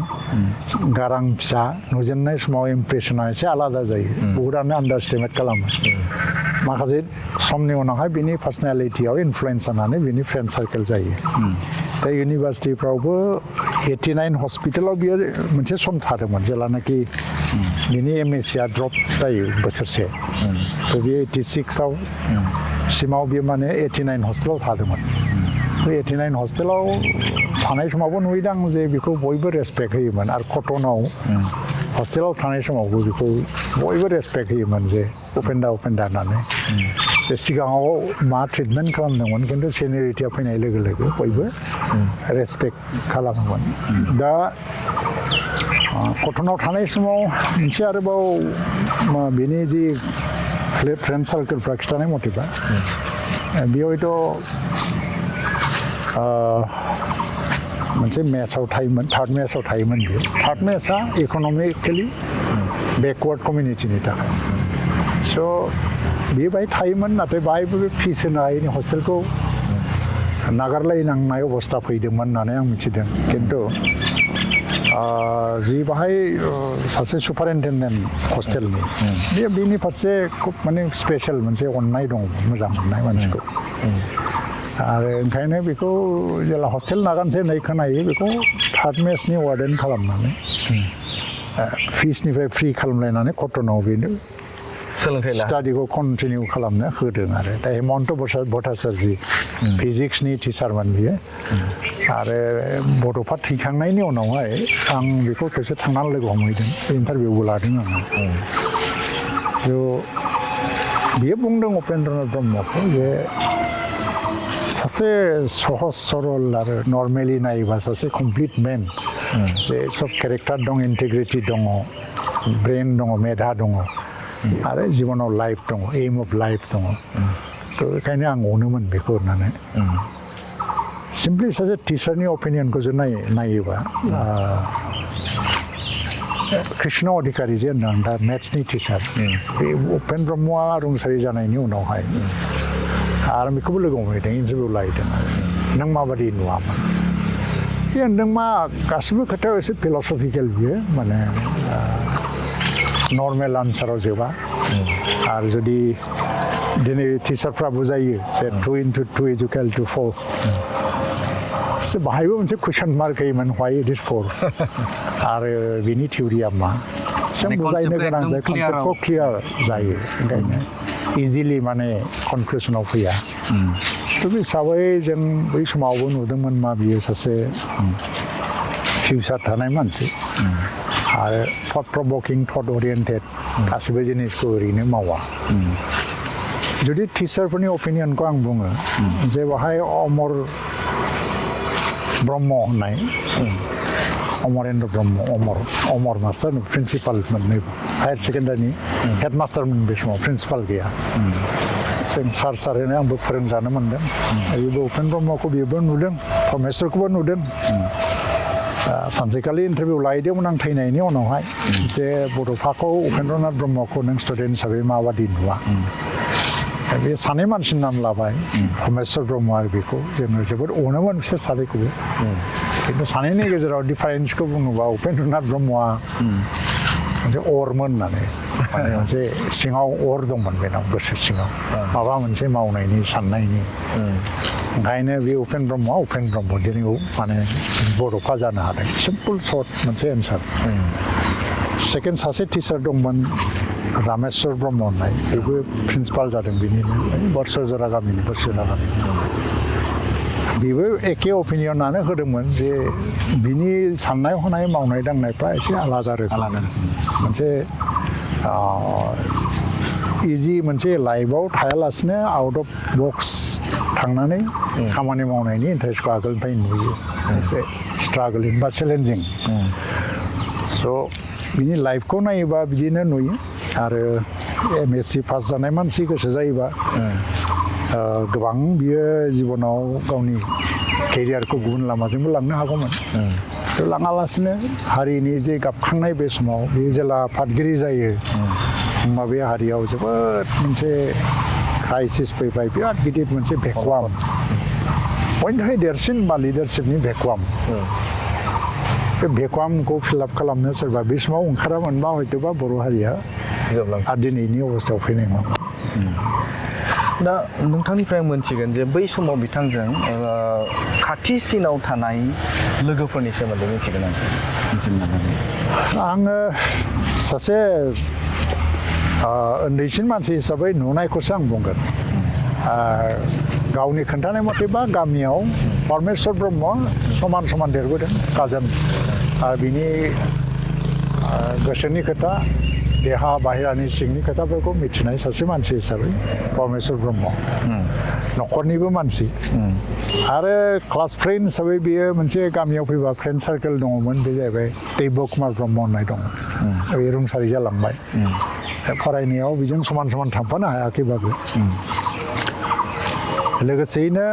गारां फिसा नुजेननाय समाव इमप्रेसना एसे आलादा जायो बहुतानो आन्डारस्टिमेट खालामो माखासे समनि उनावहाय बिनि पार्सनेलिटियाव इनफ्लुयेन्स जानानै बिनि फ्रेन्ड सार्केल जायो दा इउनिभार्सिटिफ्रावबो 89 हस्पिटालाव बियो मोनसे सम थादोंमोन जेलानाखि बिनि एमएससीआ ड्रप जायो बोसोरसे थ' बे 86आव सिमाव बियो माने 89 हस्टेलाव थादोंमोन थ' 89 हस्टेलाव थानाय समावबो नुहैदों आं जे बेखौ बयबो रेसपेक्ट होयोमोन आरो कटनाव हस्टेलाव थानाय समावबो बेखौ बयबो रेसपेक्ट होयोमोन जे उपेन्दा होननानै जे सिगाङाव मा ट्रिटमेन्ट खालामदोंमोन खिन्थु सेनियरिटिया फैनाय लोगो लोगो बयबो रेसपेक्ट खालामोमोन दा कटनाव थानाय समाव मोनसे आरोबाव बेनि जि फ्रेन्ड सार्केलफ्रा खिन्थानाय मथेबा बेयाव हयथ' मोनसे मेथ्सआव थायोमोन थार्ड मेथ्सआव थायोमोन बियो थार्ड मेथ्सआ इक'नमिकेलि बेकवार्ड कमिउनिटिनि थाखाय स' बे बाहाय थायोमोन नाथाय बाहायबो बे फिस होनो हायैनि हस्टेलखौ नागारलायनांनाय अबस्था फैदोंमोन होननानै आं मिथिदों खिन्थु जि बाहाय सासे सुपारिनटेन्डेन्ट हस्टेलनि बेनि फारसे खुब माने स्पेसियेल मोनसे अननाय दङ मोजां मोननाय मानसिखौ आरो ओंखायनो बेखौ जेला हस्टेल नागारनोसै होननाय खोनायो बेखौ थार्ड मेथ्सनि वार्डेन खालामनानै फिसनिफ्राय फ्रि खालामलायनानै कटनाव बेनो स्टाडिखौ कन्टिनिउ खालामनो होदों आरो दा हेमन्त भट्टाचार्य फिजिक्सनि टिचारमोन बियो आरो बड'फा थैखांनायनि उनावहाय आं बेखौ खेबसे थांनानै लोगो हमहैदों इन्टारभिउबो लादों आङो स' बियो बुंदों उपेन्द्रनाथ ब्रह्मखौ जे सासे सहज सरल आरो नर्मेलि नायोबा सासे कमप्लिट मेन जे सब केरेक्टार दं इन्टिग्रिटि दङ ब्रेन दङ मेधा दङ आरो जिबनाव लाइफ दङ एम अफ लाइफ दङ थ' बेखायनो आं अनोमोन बेखौ होननानै सिम्पलि सासे टिचारनि अपिनियनखौ जों नायोबा कृष्ण अधिकारी जे होनदों दा मेथ्सनि टिचार बे उपेन ब्रह्मआ रुंसारि जानायनि उनावहाय आरो बेखौबो लोगो हमहैदों इन्टारभिउ लाहैदों नों माबादि नुवामोन बे होनदों मा गासिबो खोथायाव एसे फिलसफिकेल बियो माने नर्मेल आन्साराव जोबा आरो जुदि दिनै टिचारफ्रा बुजायो जे 2 into 2 is equal to 4 बाहायबो मोनसे कुइसन मार्क होयोमोन व्हाइ इट इज 4 आरो बिनि थिउरिया मा जों बुजायनो गोनां जायो कनसेप्टखौ क्लियार जायो ओंखायनो इजिलि माने कनक्लुसनाव फैया थ' बे हिसाबै जों बै समावबो नुदोंमोन मा बियो सासे फिउचार थानाय मानसि आरो थट प्रभकिं थट ओरिएन्टेड गासिबो जिनिसखौ ओरैनो मावा जुदि टिचारफोरनि अपिनियनखौ आं बुङो जे बाहाय अमर ब्रह्म होननाय अमरेन्द्र ब्रह्म अमर मास्टार प्रिन्सिपाल मोननै हायार सेकेन्डारिनि हेडमास्टारमोन बे समाव प्रिन्सिपाल गैया जों सार होनो आंबो फोरोंजानो मोन्दों बेबो उपेन ब्रह्मखौ बेबो नुदों प्रमेश्वरखौबो नुदों सानसेखालि इन्टारभिउ लाहैदोंमोन आं थैनायनि उनावहाय जे बड'फाखौ उपेन्द्रनाथ ब्रह्मखौ नों स्टुडेन्ट हिसाबै माबादि नुवा बे सानै मानसिनि नाम लाबाय प्रमेश्वर ब्रह्म आरो बेखौ जोङो जोबोद अनोमोन बिसोर सानैखौबो खिन्थु सानैनि गेजेराव डिफारेन्सखौ बुङोबा उपेन्द्रनाथ ब्रह्मआ मोनसे अरमोन होननानै माने मोनसे सिङाव अर दंमोन बेनाव गोसो सिङाव माबा मोनसे मावनायनि साननायनि ओंखायनो बे उपेन ब्रह्म दिनै माने बड'फा जानो हादों सिम्पल सर्ट मोनसे एन्सार सेकेन्ड सासे टिचार दंमोन रामेश्वर ब्रह्म होननाय बेबो प्रिन्सिपाल जादों बिनिनो बर्षजरा गामिनि बेबो एखे अपिनियनानो होदोंमोन जे बिनि साननाय हनाय मावनाय दांनायफ्रा एसे आलादा रोखोम मोनसे इजि मोनसे लाइफआव थायालासिनो आउट अफ बक्स थांनानै खामानि मावनायनि इन्टारेस्टखौ आगोलनिफ्राय नुयो एसे स्ट्रागलिं बा चेलेन्जिं स' बिनि लाइफखौ नायोबा बिदिनो नुयो आरो MSc पास जानाय मानसि गोसो जायोबा गोबां बियो जिबनाव गावनि केरियारखौ गुबुन लामाजोंबो लांनो हागौमोन लाङालासिनो हारिनि जे गाबखांनाय बे समाव बे जेला आफादगिरि जायो होमबा बे हारियाव जोबोद मोनसे क्राइसिस फैबाय बिराद गिदिर मोनसे भेकुवाम बयनिफ्राय देरसिन बा लिडारशिपनि भेकुवाम बे भेकुवामखौ फिलआप खालामनो सोरबा बे समाव ओंखारामोनबा हयथ'बा बर' हारिया दिनैनि अबस्थायाव फैनाय नङा दा नोंथांनिफ्राय मोनथिगोन जे बै समाव बिथांजों खाथिसिनाव थानाय लोगोफोरनि सोमोन्दै मिथिगोन आङो सासे उन्दैसिन मानसि हिसाबै नुनायखौसो आं बुंगोन गावनि खोन्थानाय मथेबा गामियाव परमेश्वर ब्रह्म समान देरबोदों काजोन आरो बिनि गोसोनि खोथा देहा बाहेरानि सिंनि खोथाफोरखौ मिथिनाय सासे मानसि हिसाबै परमेश्वर ब्रह्म न'खरनिबो मानसि आरो क्लास फ्रेन्ड हिसाबै बियो मोनसे गामियाव फैबा फ्रेन्ड सार्केल दङमोन बे जाहैबाय दैब कुमार ब्रह्म होननाय दङ बे रुंसारि जालांबाय फरायनायाव बेजों समान थांफानो हायाखैबाबो लोगोसेयैनो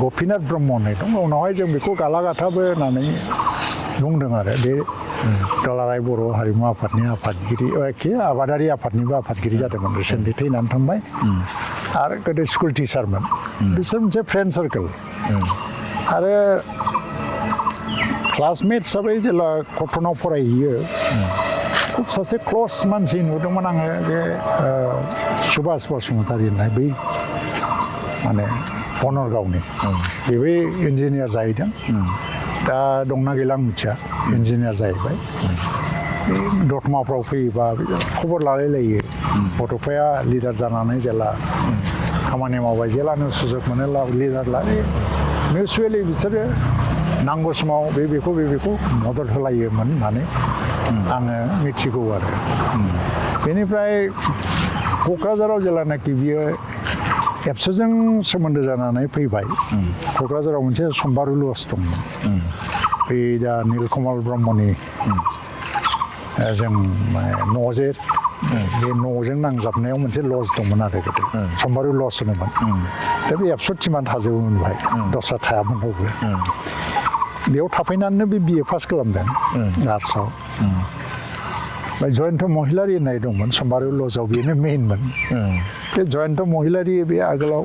गपिनाथ ब्रह्म होननाय दं उनावहाय जों बेखौ गालागाथाबो होननानै बुंदों आरो बे दुलाराय बर' हारिमु आफादनि आफादगिरि आबादारि आफादनिबो आफादगिरि जादोंमोन रिसेन्टलि थैनानै थांबाय आरो गोदो स्कुल टिचारमोन बिसोर मोनसे फ्रेन्ड सार्केल आरो क्लासमेट हिसाबै जेला कटनाव फरायहैयो खुब सासे क्लस मानसि नुदोंमोन आङो जे सुभाष बसुमतारी होननाय बै माने बनरगावनि बेबो इन्जिनियार जाहैदों दा दंना गैला आं मिथिया इन्जिनियार जाहैबाय दतमाफ्राव फैयोबा खबर लालायलायो बड'फाया लिडार जानानै जेला खामानि मावबाय जेलानो सुजुग मोनो लिडार लायो मिउचुवेलि बिसोरो नांगौ समाव बेखौ मदद होलायोमोन होननानै आङो मिथिगौ आरो बेनिफ्राय क'क्राझाराव जेलानाखि बियो एबसुजों सोमोन्दो जानानै फैबाय क'क्राझाराव मोनसे सम्बारु लज दंमोन बे दा नीलकमल ब्रह्मनि जों न'जे बे न'जों नांजाबनायाव मोनसे लज दंमोन आरो गोदो सम्बारू लज होनोमोन दा बे एबसुथिमान थाजोबोमोन बेहाय दस्रा थायामोन रावबो बेयाव थाफैनानैनो बे बिए पास खालामदों आर्ट्सआव ओमफ्राय जयन्त महिलारि होननाय दंमोन सम्बारू लजआव बेनो मेइनमोन बे जयन्त महिलारि बे आगोलाव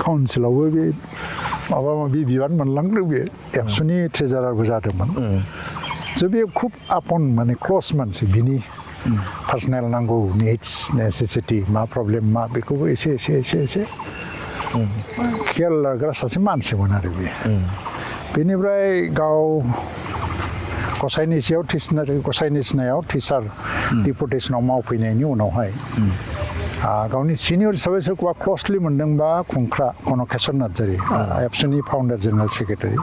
काउन्सिलावबो बे माबा माबि बिबान मोनलांदों बे एबसुनि ट्रेजारारबो जादोंमोन स' बे खुब आफन माने क्लस मानसि बिनि पार्सनेल नांगौ निड्स नेसेसिटि मा प्रब्लेम मा बेखौबो एसे खेयाल लाग्रा सासे मानसिमोन आरो बे बेनिफ्राय गाव गसाइनि सिनायाव टिचार डिपुटेसनाव मावफैनायनि उनावहाय गावनि सिनियर हिसाबै सोरखौबा क्लसलि मोनदोंबा खुंख्रा कनकेसन नार्जारि एबसुनि फाउन्डार जेनेरेल सेक्रेटारि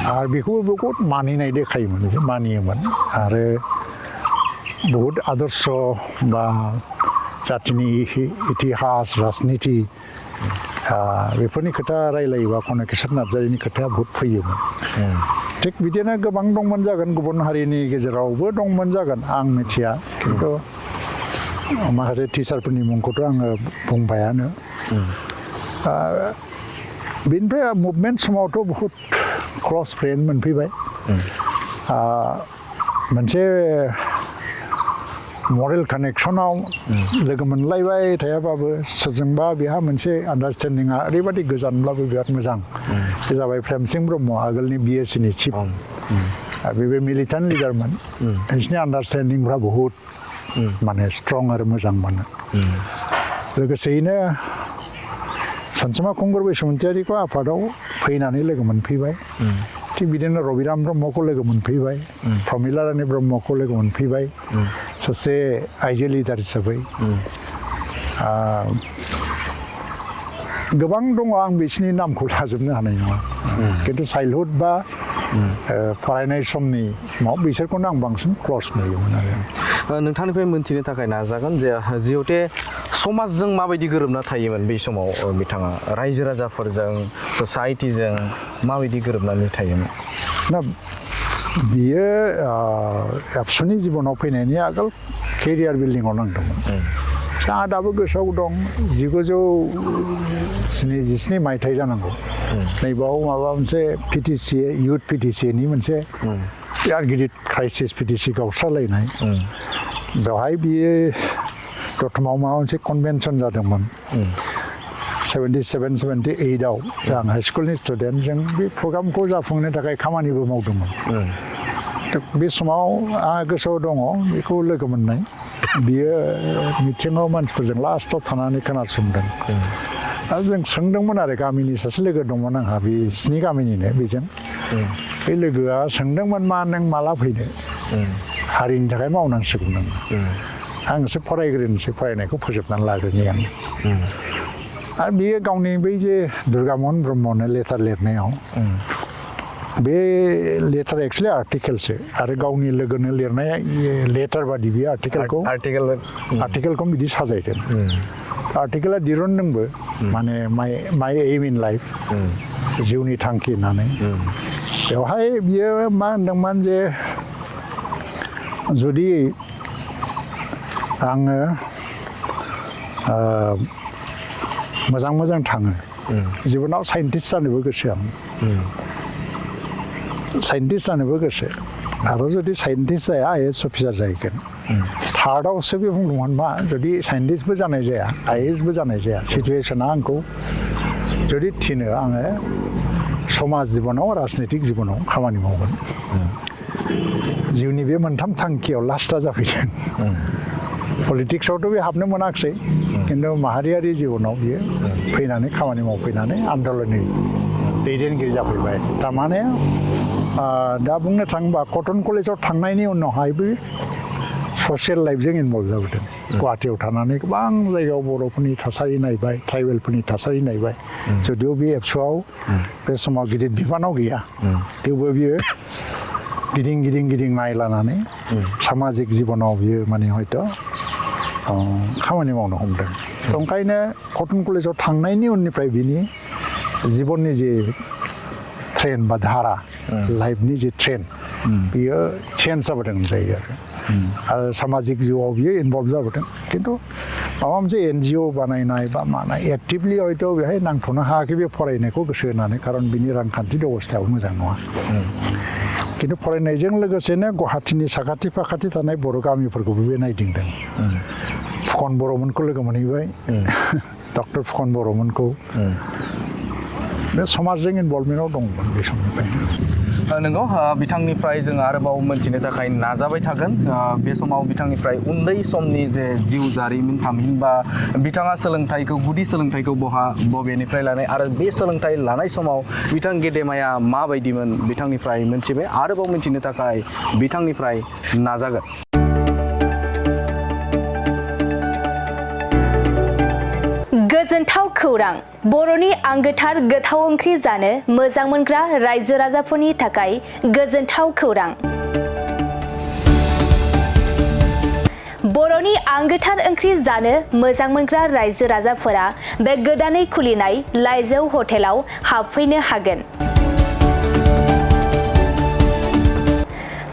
आरो बेखौबो बहुत मानिनाय देखायोमोन मानियोमोन आरो बहुत आदर्श बा जातिनि इतिहास राजनिति बेफोरनि खोथा रायलायोबा कनकेसन नार्जारिनि खोथाया बहुत फैयोमोन थिग बिदिनो गोबां दंमोन जागोन गुबुन हारिनि गेजेरावबो दंमोन जागोन आं मिथिया खिन्थु माखासे टिचारफोरनि मुंखौथ' आङो बुंबायानो बेनिफ्राय मुभमेन्ट समावथ' बहुत क्लस फ्रेन्ड मोनफैबाय मोनसे मरेल कानेक्सनाव लोगो मोनलायबाय थायाबाबो सोरजोंबा बेहा मोनसे आन्डारस्टेन्डिंआ ओरैबादि गोजानब्लाबो बिराद मोजां बे जाबाय प्रेमसिं ब्रह्म आगोलनि बिएससिनि चिफ बे मिलिटेन्ट लिडारमोन बिसोरनि आन्डारस्टेन्डिंफ्रा बहुद माने स्ट्रं आरो मोजां मोनो लोगोसेयैनो सानसुमा खुंगुर बैसुमुतियारिखौ आफादाव फैनानै लोगो मोनफैबाय थिग बिदिनो रबिराम ब्रह्मखौ लोगो मोनफैबाय प्रमिला रानी ब्रह्मखौ लोगो मोनफैबाय सासे आइजो लिडार हिसाबै गोबां दङ आं बिसोरनि नामखौ लाजोबनो हानाय नङा खिन्थु चाइल्डहुड बा फरायनाय समनि बिसोरखौनो आं बांसिन क्लस नुयोमोन आरो नोंथांनिफ्राय मोनथिनो थाखाय नाजागोन जे जिहेते समाजजों माबायदि गोरोबना थायोमोन बै समाव बिथाङा रायजो राजाफोरजों ससाइटिजों माबायदि गोरोबनानै थायोमोन ना बियो एबसुनि जिबनाव फैनायनि आगोल केरियार बिल्डिंआव नांदोंमोन आंहा दाबो गोसोआव दं 1977 मायथाइ जानांगौ नैबाव माबा मोनसे पिटिसि इउथ पिटिसिनि मोनसे बिराद गिदिर क्राइसिस पिटिसि गावस्रालायनाय बेवहाय बियो दतमाव माबा मोनसे कनभेनसन जादोंमोन 77-78आव आं हाइ स्कुलनि स्टुडेन्ट जों बे प्रग्रामखौ जाफुंनो थाखाय खामानिबो मावदोंमोन बे समाव आंहा गोसोआव दङ बेखौ लोगो मोननाय बियो मिथिङाव मानसिफोरजों लास्टआव थानानै खोनासंदों आरो जों सोंदोंमोन आरो गामिनि सासे लोगो दंमोन आंहा बिसिनि गामिनिनो बेजों बे लोगोआ सोंदोंमोन मा नों माला फैनो हारिनि थाखाय मावनांसिगौ नों आं एसे फरायग्रोनोसै फरायनायखौ फोजोबनानै लाग्रोनि आं आरो बियो गावनि बै जे दुर्गामोहन ब्रह्मनो लेटार लिरनायाव बे लेटार एक्सुवेलि आर्टिकेलसो आरो गावनि लोगोनो लिरनाय लेटार बादि बे आर्टिकेलखौ बिदि साजायदों आर्टिकेला दिरुनदोंबो माने माइ एम इन लाइफ जिउनि थांखि होननानै बेवहाय बियो मा होनदोंमोन जे जुदि आङो मोजां थाङो जिबनाव साइन्टिस्ट जानोबो गोसो आं साइन्टिस्ट जानोबो गोसो आरो जुदि साइन्टिस्ट जाया आइएएस अफिसार जाहैगोन थार्डआवसो बे बुंदोंमोन मा जुदि साइन्टिस्टबो जानाय जाया आइएएसबो जानाय जाया सिटुवेसना आंखौ जुदि थिनो आङो समाज जिबनाव राजनितिक जिबनाव खामानि मावगोन जिउनि बे मोनथाम थांखियाव लास्टआ जाफैदों पलिटिक्सआवथ' बे हाबनो मोनाखिसै खिन्थु माहारियारि जिबनाव बियो फैनानै खामानि मावफैनानै आन्दलननि दैदेनगिरि जाफैबाय थारमाने दा बुंनो थाङोबा कटन कलेजाव थांनायनि उनावहायबो ससियेल लाइफजों इनभल्भ जाबोदों गुवाहाटियाव थानानै गोबां जायगायाव बर'फोरनि थासारि नायबाय ट्राइबेलफोरनि थासारि नायबाय जुदिअ बे एबसुआव बे समाव गिदिर बिबानाव गैया थेवबो बियो गिदिं नायलानानै सामाजिक जिबनाव बियो माने हयथ' खामानि मावनो हमदों ओंखायनो कटन कलेजाव थांनायनि उननिफ्राय बिनि जिबननि जे ट्रेन बा धारा लाइफनि जे ट्रेन बियो चेन्ज जाबोदों जायो आरो आरो सामाजिक जिउआव बियो इनभल्भ जाबोदों खिन्थु माबा मोनसे NGO बानायनाय बा मानाय एक्टिभलि हयथ' बेहाय नांथ'नो हायाखै बे फरायनायखौ गोसो होनानै खारन बिनि रांखान्थि अबस्थायाबो मोजां नङा खिन्थु फरायनायजों लोगोसेनो गुवाहाटीनि साखाथि फाखाथि थानाय बर' गामिफोरखौबो बे नायदिंदों फुकन बर'मोनखौ लोगो मोनहैबाय डक्टर फुकन बर'मोनखौ बे समाजजों इनभल्भमेन्टआव दंमोन बे समनिफ्रायनो नंगौ बिथांनिफ्राय जों आरोबाव मोनथिनो थाखाय नाजाबाय थागोन बे समाव बिथांनिफ्राय उन्दै समनि जे जिउ जारिमिन थामहिनबा बिथाङा सोलोंथाइखौ गुदि सोलोंथाइखौ बबेनिफ्राय लानाय आरो बे सोलोंथाइ लानाय समाव बिथां गेदेमाया माबायदिमोन बिथांनिफ्राय मोनथिबाय आरोबाव मोनथिनो थाखाय बिथांनिफ्राय नाजागोन गोजोनथाव खौरां बर'नि आंगोथार गोथाव ओंख्रि जानो मोजां मोनग्रा रायजो राजाफोरनि थाखाय गोजोनथाव खौरां बर'नि आंगोथार ओंख्रि जानो मोजां मोनग्रा रायजो राजाफोरा बे गोदानै खुलिनाय लाइजौ हटेलाव हाबफैनो हागोन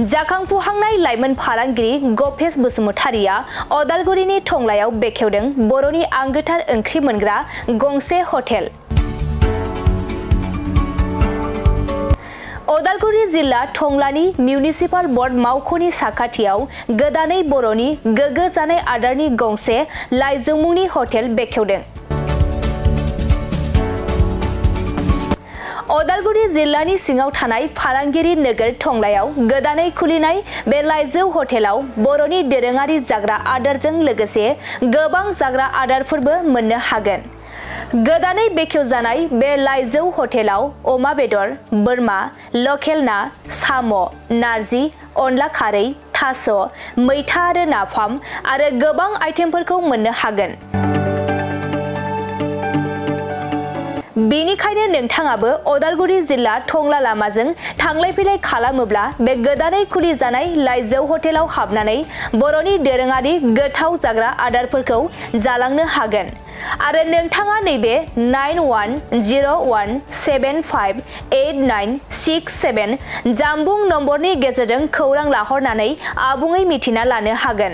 जाखांफुहांनाय लाइमोन फालांगिरि बwiswमुथिया अदालगुरिनि टंलायाव बेखेवदों बर'नि आंगोथार ओंख्रि मोनग्रा गंसे हटेल अदालगुरि जिल्ला टंलानि मिउनिसिपाल बर्ड मावख'नि साखाथियाव गोदानै बर'नि गोग्गो जानाय आदारनि गंसे लाइजौ मुंनि हटेल बेखेवदों अदालगुरि जिल्लानि सिङाव थानाय फालांगिरि नोगोर टंलायाव गोदानै खुलिनाय बे लाइजौ हटेलाव बर'नि दोरोङारि जाग्रा आदारजों लोगोसे गोबां जाग्रा आदारफोरबो मोननो हागोन गोदानै बेखेवजानाय बे लाइजौ हटेलाव अमा बेदर बोरमा लकेल ना साम' नारजि अनला खारै थास' मैथा आरो नाफाम आरो गोबां आइटेमफोरखौ मोननो हागोन बेनिखायनो नोंथाङाबो अदालगुरि जिल्ला टंला लामाजों थांलाय फैलाय खालामोब्ला बे गोदानै खुलि जानाय लाइजौ हटेलाव हाबनानै बर'नि दोरोङारि गोथाव जाग्रा आदारफोरखौ जालांनो हागोन आरो नोंथाङा नैबे 9101758967 जानबुं नम्बरनि गेजेरजों खौरां लाहरनानै आबुङै मिथिना लानो हागोन